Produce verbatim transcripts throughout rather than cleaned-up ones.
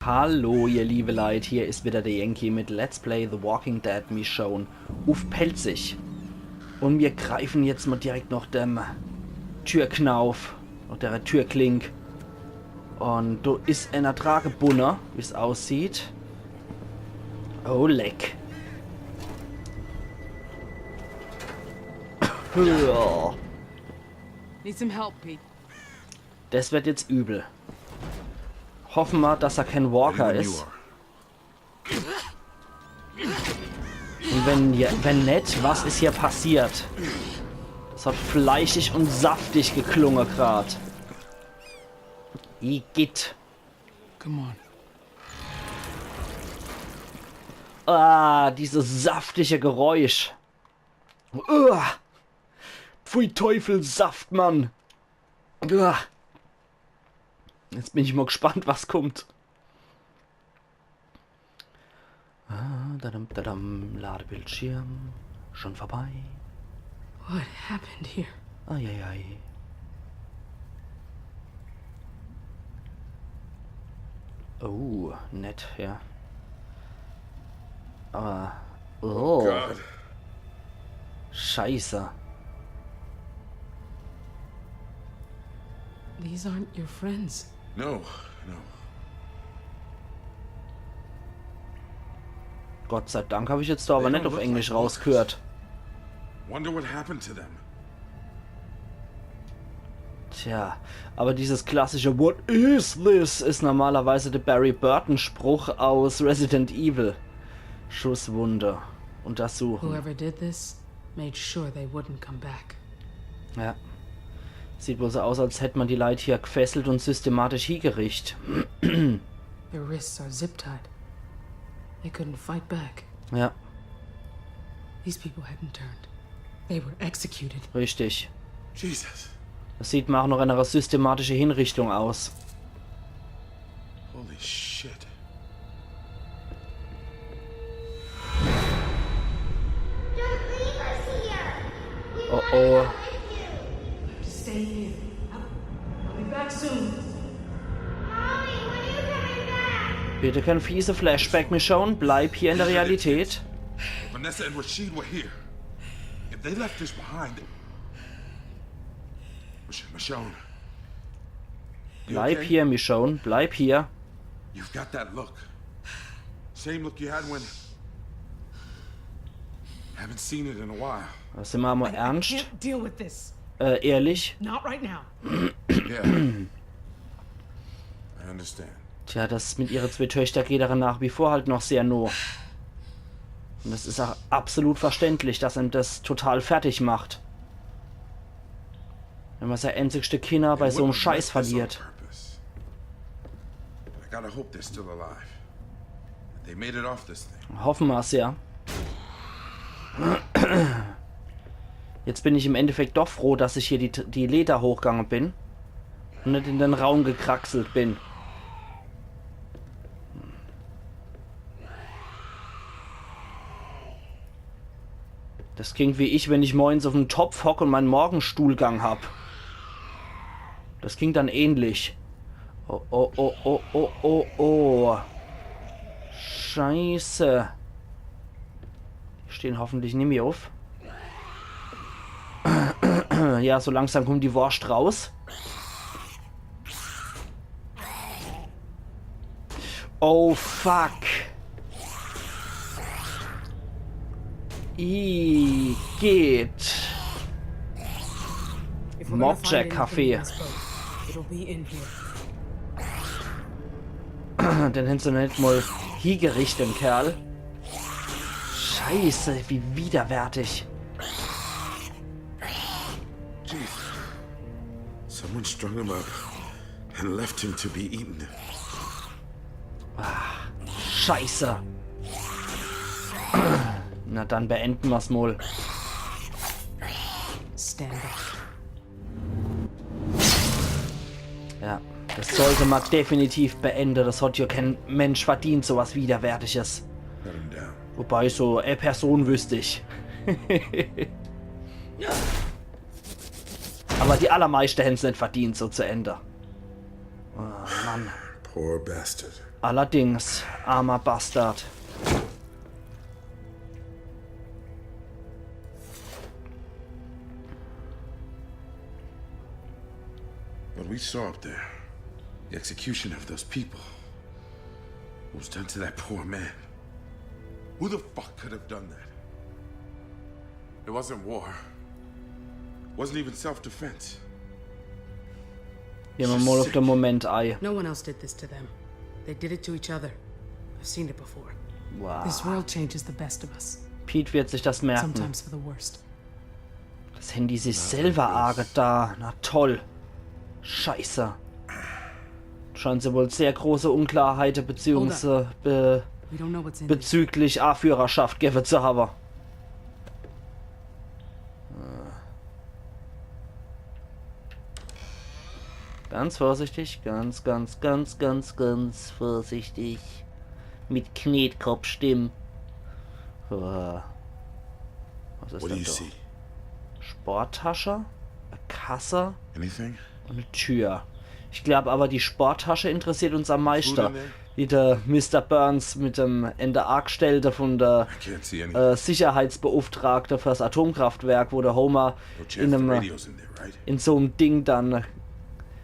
Hallo, ihr liebe Leit, hier is wieder der Yankee mit Let's Play The Walking Dead Michonne uff Pälzisch. Un mir greifen jetzt mol direkt noch dem Türknauf, noch der Türklink. Un do is ener dra gebunne, wie's aussieht. Oh, leck. Ja. Need some help, Pete. Des wird jetzt übel. Hoffe mer, dass er kein Walker is. Un wenn, ja, wenn net, was is hier passiert? Des hat fleischig un saftig geklunge grad. Igitt. Come on. Ah, dieses saftige Geräusch. Uah. Pfui Teufel, Saft, Mann. Uah. Jetzt bin ich mol gespannt, was kummt. Ah, dadam, dadam, Ladebildschirm. Schon vorbei. What happened here? Eieiei. Oh, nett, ja. Aber. Oh. God. Scheiße. These aren't your friends. No, no. Gott sei Dank hab ich jetzt da aber net auf Englisch rausgehört. Wonder what happened to them. Tja, aber dieses klassische „What is this?“ is normalerweise der Barry Burton-Spruch aus Resident Evil. Schusswunde untersuchen. Whoever did this made sure they wouldn't come back. Ja. Sieht wohl so aus, als hätt man die Leit hier gfesselt und systematisch hiegericht. Their wrists are zip-tied. They couldn't fight back. Ja, These people hadn't turned. They were executed. richtig. Jesus. Das sieht mer auch noch einer systematischen Hinrichtung aus. Holy shit. Don't leave us here. We Oh, want oh. to come with you. Stay here. I'll be back soon. Mommy, when are you coming back? Bitte kein fiese Flashback, Michonne. Bleib hier in der Realität. Vanessa and Rashid were here. If they left this behind. Mich- Michonne. You Bleib okay? Hier, Michonne. Bleib hier. You've got that look. Same look you had when. Haven't seen it in a while. Da sind wir mal I ernst. Can't deal with this. Äh, ehrlich. Not right now. Yeah. I understand. Tja, das mit ihre zwei Töchter geht daran nach wie vor halt noch sehr no. Und das is auch absolut verständlich, dass em das total fertig macht. Wenn man sei einzigste Kinder bei They so em wouldn't Scheiß have left this on verliert. Purpose. But I gotta hope they're still alive. They made it off this thing. Hoffen mer's, ja. Jetzt bin ich im Endeffekt doch froh, dass ich hier die, die Leiter hochgegangen bin und net in den Raum gekraxelt bin. Das klingt wie ich, wenn ich morgens auf em Topf hock und mein Morgenstuhlgang hab. Das klingt dann ähnlich. Oh, oh, oh, oh, oh, oh, oh. Scheiße. Die stehen hoffentlich nimmi auf. Ja, so langsam kommt die Worscht raus. Oh fuck. Igitt. If we're gonna find Mobjack anything Café. in this boat, it'll be in here. Den hätten se net mal hiegericht, den Kerl. Scheiße, wie widerwärtig. Jeez. Someone strung him up and left him to be eaten. Scheiße. Na dann beenden mer's mal. Stand back. Ja, das sollte ma definitiv beende. Das hat ja kein Mensch verdient, so was Widerwärtiges. Cut him down. Wobei, so e Person wüsst ich. Aber die allermeischte hätten's net verdient, so zu Ende. Oh Mann. Poor bastard. Allerdings, armer Bastard. What we saw up there, the execution of those people, what was done to that poor man. Who the fuck could have done that? It wasn't war. Wasn't even self-defense. Geh mer mol uff de Moment ei. No one else did this to them. They did it to each other. I've seen it before. Wow. This world changes the best of us. Pete wird sich das merken. Sometimes for the worst. Das Handy sich selber agetan. Na toll. Scheiße. Scheint se wohl sehr große Unklarheite beziehungsweise be We don't know what's in it. bezüglich Aführerschaft gewwe zu hawwe. Ganz vorsichtig, ganz, ganz, ganz, ganz, ganz vorsichtig. Mit Knetkopfstimm. Oh. Was is What do denn you da? See? Sporttasche, e Kasse Anything? und e Tür. Ich glaub aber, die Sporttasche interessiert uns am Food meisten. In there? Wie der Mister Burns mit dem Ende Angestellte von der I can't see anything. äh, Sicherheitsbeauftragte fürs Atomkraftwerk, wo der Homer No in chance the einem radio's in there, right? in so einem Ding dann äh,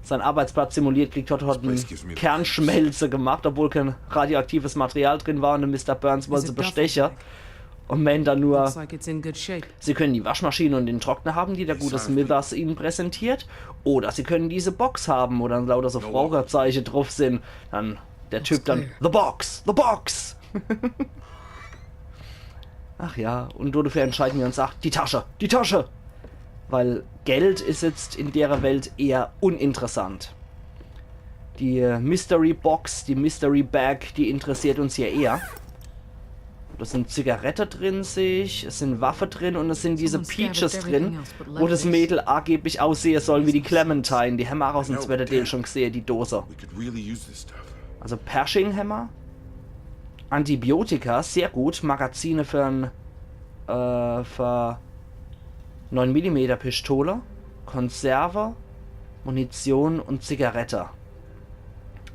seinen Arbeitsplatz simuliert kriegt hat, hat einen Place gives me the Kernschmelze gemacht, obwohl kein radioaktives Material drin war, und der Mister Burns wollte Is sie it duffel bestechen. bag? Und meint dann nur, Looks like it's in good shape. sie können die Waschmaschine und den Trockner haben, die der gute Smithers ihnen präsentiert, oder sie können diese Box haben, wo dann lauter so Fragezeichen drauf sind. Dann der Typ dann, Clear. The Box, the Box! Ach ja, und dafür entscheiden wir uns, ach, die Tasche, die Tasche! Weil Geld is jetzt in dere Welt eher uninteressant. Die äh, Mystery Box, die Mystery Bag, die interessiert uns hier eher. Da sind Zigarette drin, seh ich. Es sind Waffe drin und es sind diese Someone scavenged Peaches everything drin, else but wo das letters. Mädel angeblich aussehe soll wie die Clementine. Die hämmer auch aus dem No, zweiten Teil damn. schon gesehen, die Dose. We could really use this stuff. Also Pershing-Hämmer, Antibiotika, sehr gut. Magazine für ein, äh, für neun Millimeter Pistole, Konserve, Munition und Zigarette.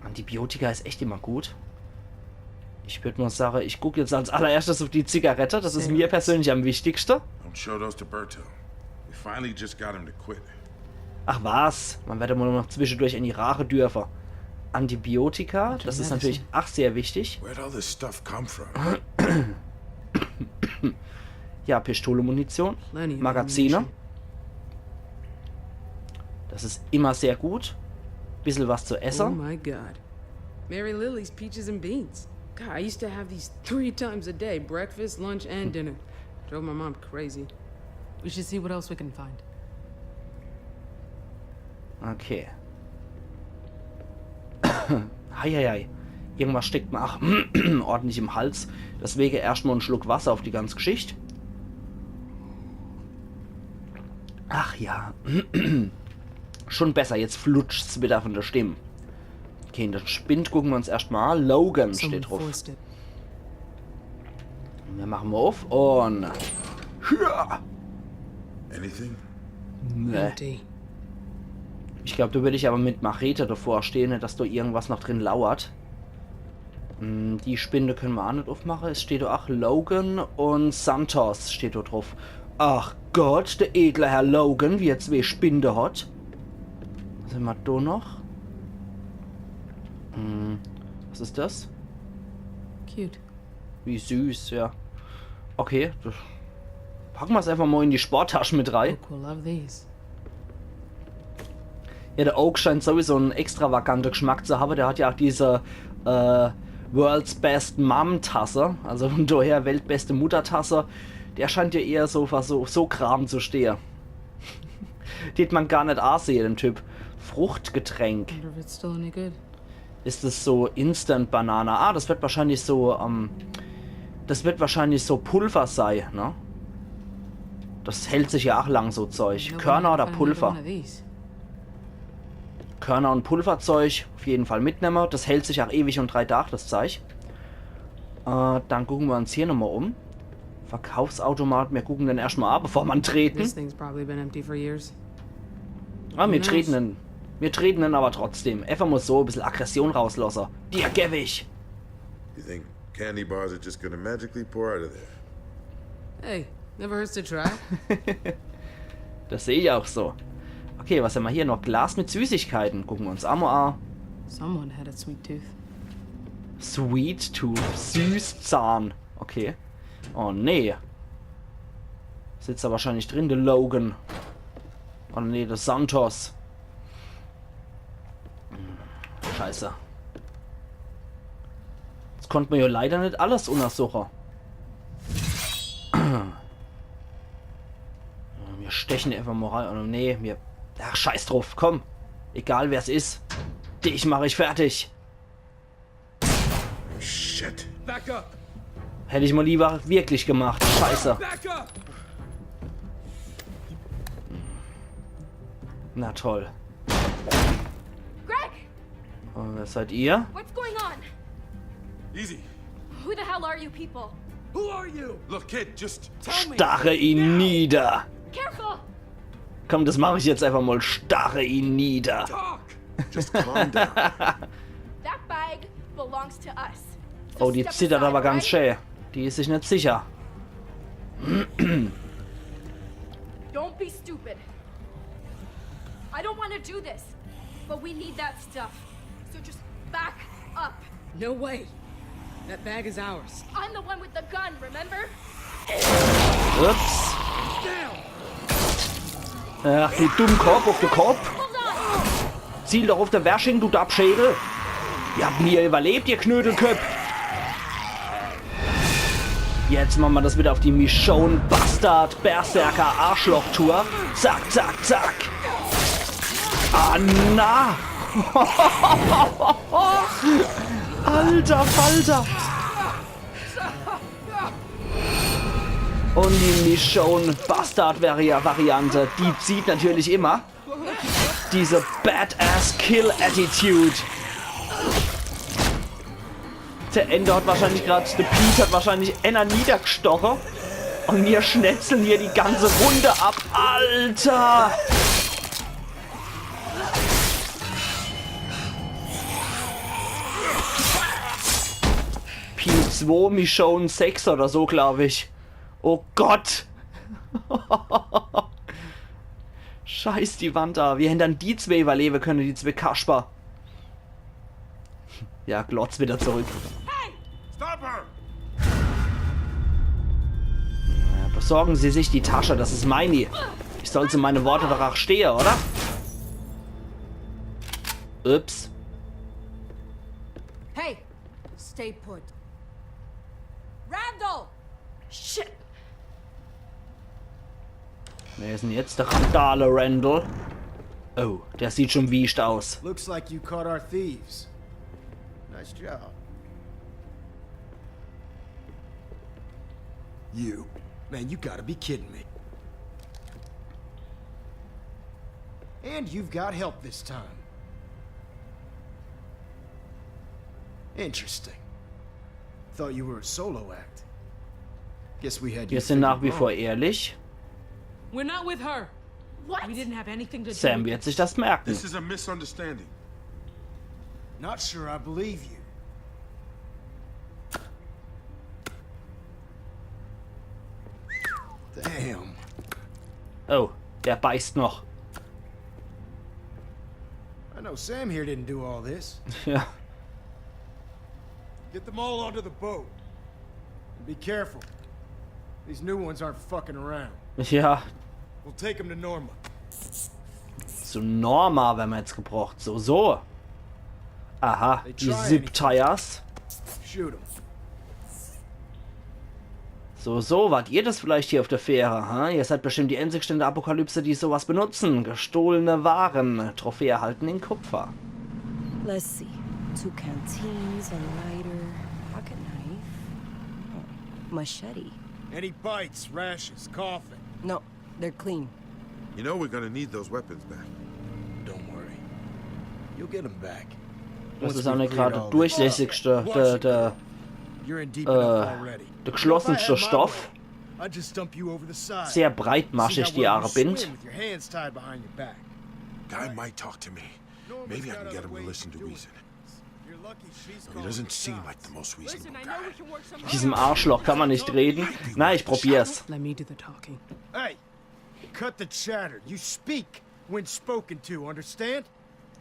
Antibiotika is echt immer gut. Ich würd mal sagen, ich guck jetzt als allererstes auf die Zigarette. Das is mir persönlich am wichtigsten. Don't show those to Berto. We finally just got him to quit. Ach was, man werd ja wohl noch zwischendurch in die Rare dürfe. Antibiotika, das is natürlich auch sehr wichtig. Where'd all this stuff come from? Ja, Pistole, Munition, Plenty of Magazine. ammunition. Das is immer sehr gut. Bissel was zu Oh essen. My God. Mary Lily's peaches and beans. God, I used to have these three times a day, breakfast, lunch, and dinner. Drove my mom crazy. We should see what else we can find. Okay. Heieiei. Irgendwas steckt mir ach ordentlich im Hals. Deswege erscht mal en Schluck Wasser auf die ganze Geschicht. Ach ja. Schon besser, jetzt flutscht's wieder von der Stimme. Okay, in den Spind gucken wir uns erscht mal an. Logan Someone steht drauf. Forced it. Wir machen mal auf und... Hüa! Anything? Ne. Empty. Ich glaub, da würd ich aber mit Machete davor stehen, dass da irgendwas noch drin lauert. Hm, die Spinde können wir auch nicht aufmachen. Es steht da auch Logan und Santos steht da drauf. Ach Gott, der edle Herr Logan, wie er zwei Spinde hat. Was hämmer da noch? Hm, was is das? Cute. Wie süß, ja. Okay, das packen wir's einfach mal in die Sporttasche mit rein. Oak will love these. Ja, der Oak scheint sowieso en extravaganter Geschmack zu haben. Der hat ja auch diese äh, World's Best Mom Tasse, also von daher weltbeste Muttertasse. Der scheint ja eher so für so, so Kram zu stehen. Tät man gar nicht ansehe, den Typ. Fruchtgetränk. Wonder if it's still any good. Is das so Instant Banana? Ah, das wird wahrscheinlich so, ähm, das wird wahrscheinlich so Pulver sei, ne? Das hält sich ja auch lang, so Zeug. Nobody Körner can oder find another Pulver? One of these. Körner und Pulverzeug auf jeden Fall mitnehmen. Das hält sich auch ewig und drei Tage, das Zeug. Äh, dann gucken wir uns hier nochmal um. Verkaufsautomat, wir gucken den erstmal ab, bevor wir treten. This thing's probably been empty for years. Ah, wir Nice. treten den. Mir treten en awwer trotzdem. Äfach mol so e bissel Aggression rauslosse. Dir geb ich. You think candy bars are just gonna magically pour out of there? Hey, never hurts to try. Das seh ich auch so. Okay, was hämmer hier noch? Glas mit Süßigkeiten. Gucke mer uns aa mol a. Someone had a sweet tooth. Sweet Tooth. Süßzahn. Okay. Oh nee. Sitzt do wahrscheinlich drin, de Logan. Oh nee, de Santos. Scheiße. Jetzt konnt mer jo leider net alles unnersuche. Mir steche äfach mol rein. Oh nee, mir. Ach, scheiß druff, komm. Egal wer's is. Dich mach ich fertig. Shit. Back up! Hätt ich mol liewer wirklich gemacht. Scheiße. Back up! Na toll. Greg! Und wer seid ihr? What's going on? Easy. Who the hell are you people? Who are you? Look, kid, just tell me. Starre ihn nieder. Careful! Komm, das mach ich jetzt äfach mol. Starre ihn nieder. Talk. Just calm down. That bag belongs to us. So Oh, die step zittert aside, awwer ganz alright? schää. Die is sich net sicher. Don't be stupid. I don't want to do this, but we need that stuff. So just back up. No way. That bag is ours. I'm the one with the gun, remember? Ups. Ach, du Dummkopp uff de Kopp. Hold on. Ziel doch uff de Wersching, du Dappschädel. Ihr habt nie iwwerlebt, ihr Knödelköpp. Jetzt mache mer das widder uff die Michonne Bastard Berserker Arschloch-Tour. Zack, zack, zack. Ah, na. Alter Falter. Und die Michonne Bastard Vari- Variante, die zieht natürlich immer. Diese Badass Kill Attitude. De Ende hat wahrscheinlich grad, de Pete hat wahrscheinlich enner niedergestoche. Und mir schnetzeln hier die ganze Runde ab. Alter! Pete zwei, Michonne sechs oder so, glaub ich. Oh Gott! Scheiß die Wand a. Wie hän dann die zwee iwwerlewe könne, die zwee Kasper? Ja, Glotz widder zurück. Stop her! Ja, besorgen Sie sich die Tasche, das is meini. Ich soll zu meine Worte doch ach stehe, oder? Ups. Hey, stay put. Randall! Shit! Wer is denn jetzt de Randale Randall? Oh, der sieht schon wiescht aus. Looks like you caught our thieves. Nice job. You. Man, you gotta be kidding me. And you've got help this time. Interesting. Thought you were a solo act. Guess we had you Wir sind nach wie figured vor wrong. Ehrlich. We're not with her. What? We didn't have anything to do Sam with wird sich das merken. This is a misunderstanding. Not sure I believe you. Damn. Oh, der beißt noch. I know Sam here didn't do all this. Ja. Get them all onto the boat. And be careful. These new ones aren't fucking around. Ja. We'll take them to Norma. Zu Norma wern mer jetzt gebraucht. So, so. Aha, They die try Zip-Ties. Shoot them. So, so, wart ihr das vielleicht hier auf der Fähre, ha? Ihr seid bestimmt die einzigsten in der Apokalypse, die sowas benutzen. Gestohlene Waren. Trophäe erhalten in Kupfer. Let's see. Two canteens, a lighter, pocket knife, oh, machete. Any bites, rashes, coughing? No, they're clean. You know we're gonna need those weapons back. Don't worry. You'll get them back. Das Once is auch we've net cleared grad de all this. durchlässigste, der, der, You're in deep äh, enough already. der geschlossenste If I had my Stoff. way, I'd just dump you over the side. Sehr breitmaschig, See how die well Aare you swim bindet. With your hands tied behind your back. Guy might talk to me. Maybe I can get him to listen to reason. You're lucky she's He doesn't seem like the most reasonable Listen, I guy. know we can work something Diesem Arschloch kann man net rede. Na, ich probier's. Let me do the talking. Hey, cut the chatter. You speak when spoken to, understand?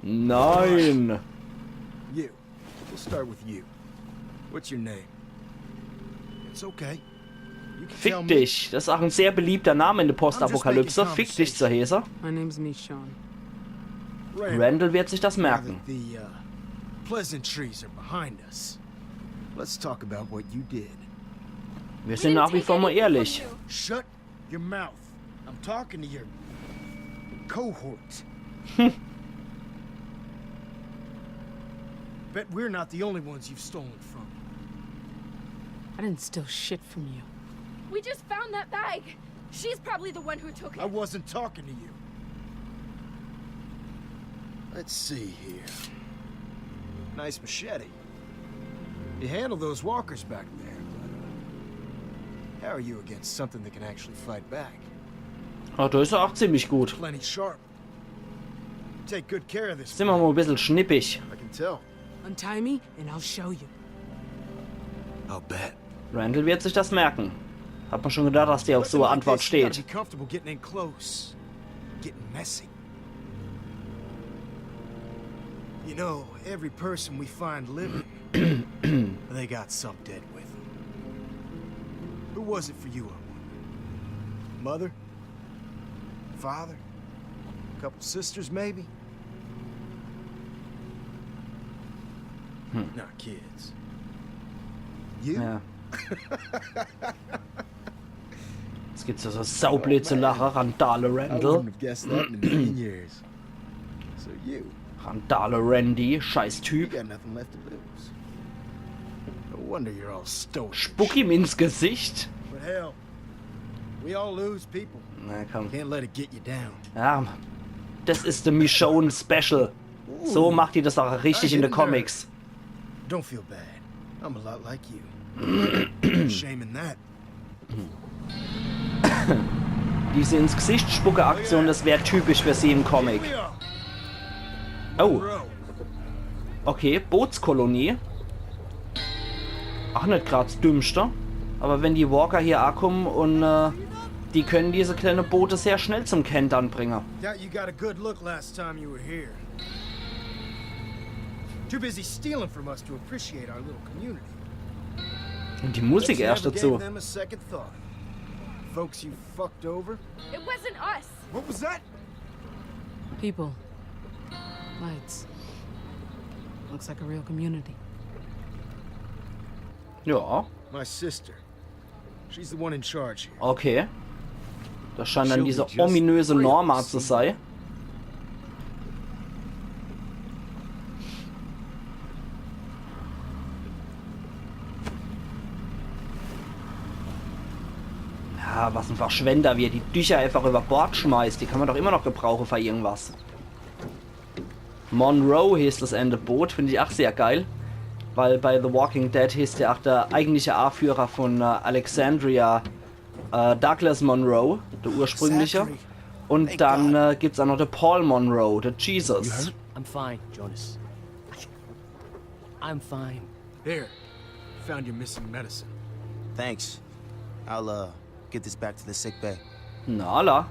Nein. You. We'll start with you. What's your name? It's okay. You can tell Fick me. dich. Das is auch en sehr beliebter Name in der Postapokalypse. Fick dich, Zerheser. My name's Michonne. Rand, Randall wird sich das now merken. that the uh, pleasantries are behind us, let's talk about what you did. Wir sind nach wie vor mal ehrlich. Shut your mouth. I'm talking to your cohort. Bet we're not the only ones you've stolen from. I didn't steal shit from you. We just found that bag. She's probably the one who took I it. Wasn't talking to you. Let's see here. Nice machete. You handled those walkers back there, but uh, how are you against something that can actually fight back? Ah, da is er auch ziemlich gut. Plenty sharp. Take good care of this. Sind wir mal ein bisschen schnippig. I can tell. Untie me, and I'll show you. I'll bet. Randall wird sich das merken. Hat man schon gedacht, dass der auf so eine Weapon Antwort like this, you gotta steht. Be comfortable getting in close, getting messy. You know, every person we find living, they got some dead with them. Who was it for you, I wonder? Mother? Father? A couple sisters, maybe? Not kids. You? Ja. Jetzt gibt's ja so saublöd zu lachen, Randale I Randall. Wouldn't have guessed that in a million years. So you, Randale Randy, you Scheißtyp. Got nothing left to lose. No wonder you're all stone. Spuck ihm ins Gesicht. But hell, we all lose people. Na komm. Can't let it get you down. Ja, das is the Michonne Special. So macht die das auch richtig in den Comics. Don't feel bad. I'm a lot like you. Shame in that. Diese ins Gesicht spucke Aktion, das wär typisch für sie im Comic. We are. Oh, Bro. Okay, Bootskolonie. Ach, net grad 's Dümmste. Aber wenn die Walker hier ankommen und äh, die können diese kleine Boote sehr schnell zum Kentern bringen. Doubt you got a good look last time you were here. Too busy stealing from us to appreciate our little community. Und die Musik You erst never dazu. Gave them a second thought. Folks you fucked over. It wasn't us. What was that? People. Lights. Looks like a real community. Ja, My sister. She's the one in charge here. Okay. Das scheint dann diese ominöse Norma zu sein. Ja, was ein Verschwender, wie er die Tücher einfach über Bord schmeißt. Die kann man doch immer noch gebrauchen für irgendwas. Monroe heißt das ene Boot, finde ich auch sehr geil. Weil bei The Walking Dead heißt ja auch der eigentliche Anführer von äh, Alexandria äh, Douglas Monroe, der ursprüngliche. Und dann äh, gibt's auch noch der Paul Monroe, der Jesus. I'm fine, Jonas. I'm fine. Here. Found your missing medicine. Thanks. I'll, uh, get this back to the sick bay. Na, alla.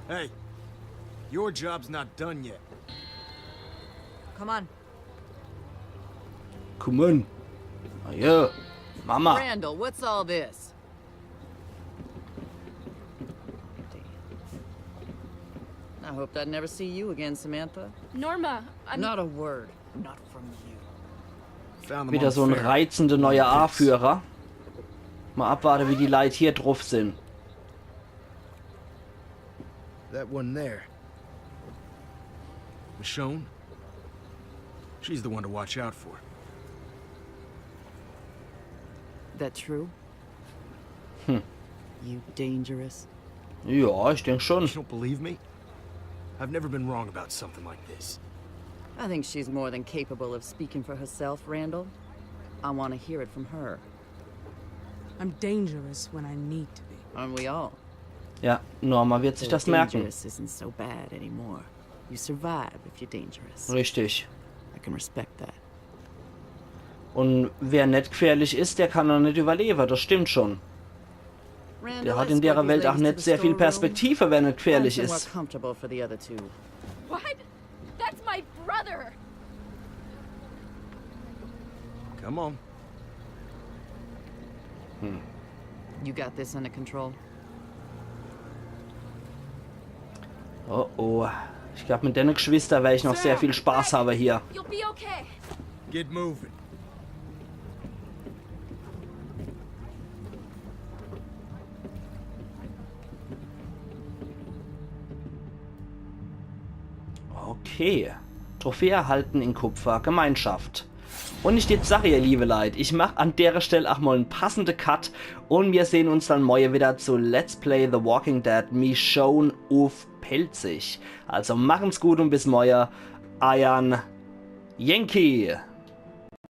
Hey, your job's not done yet. Come on. Come on. Ah, ja. Mama. Randall, what's all this? I hope I never see you again, Samantha. Norma, I'm. Not a word. Not from you. Found them Wieder on so ein the ferry. Reizender neuer Anführer. Mal abwarten, wie die Leute hier drauf sind. That one there. Michonne? She's the one to watch out for. That true? You dangerous. Ja, ich denk schon. You don't believe me? I've never been wrong about something like this. I think she's more than capable of speaking for herself, Randall. I want to hear it from her. I'm dangerous when I need to be. Aren't we all? Ja, Norma wird sich das merken. Dangerous isn't so bad anymore. You survive if you're dangerous. Richtig. I can respect that. Und wer net gefährlich is, der kann ach net überlebe. Das stimmt schon. Der hat in der Welt ach net sehr viel Perspektive, wer net gefährlich is. Comfortable for the other two. What? That's my brother. Come on. You got this under control. Oh oh. Ich glaub, mit denne Geschwister werde ich noch sehr viel Spaß haben hier. You'll be okay. Get moving. Okay. Trophäe erhalten in Kupfer. Gemeinschaft. Und ich jetzt sag, ihr liebe Leit, ich mach an dere Stell ach mal en passende Cut und wir sehen uns dann morje wieder zu Let's Play The Walking Dead Michonne uff Pälzisch. Also machen's gut und bis morje. Eiern Yankee.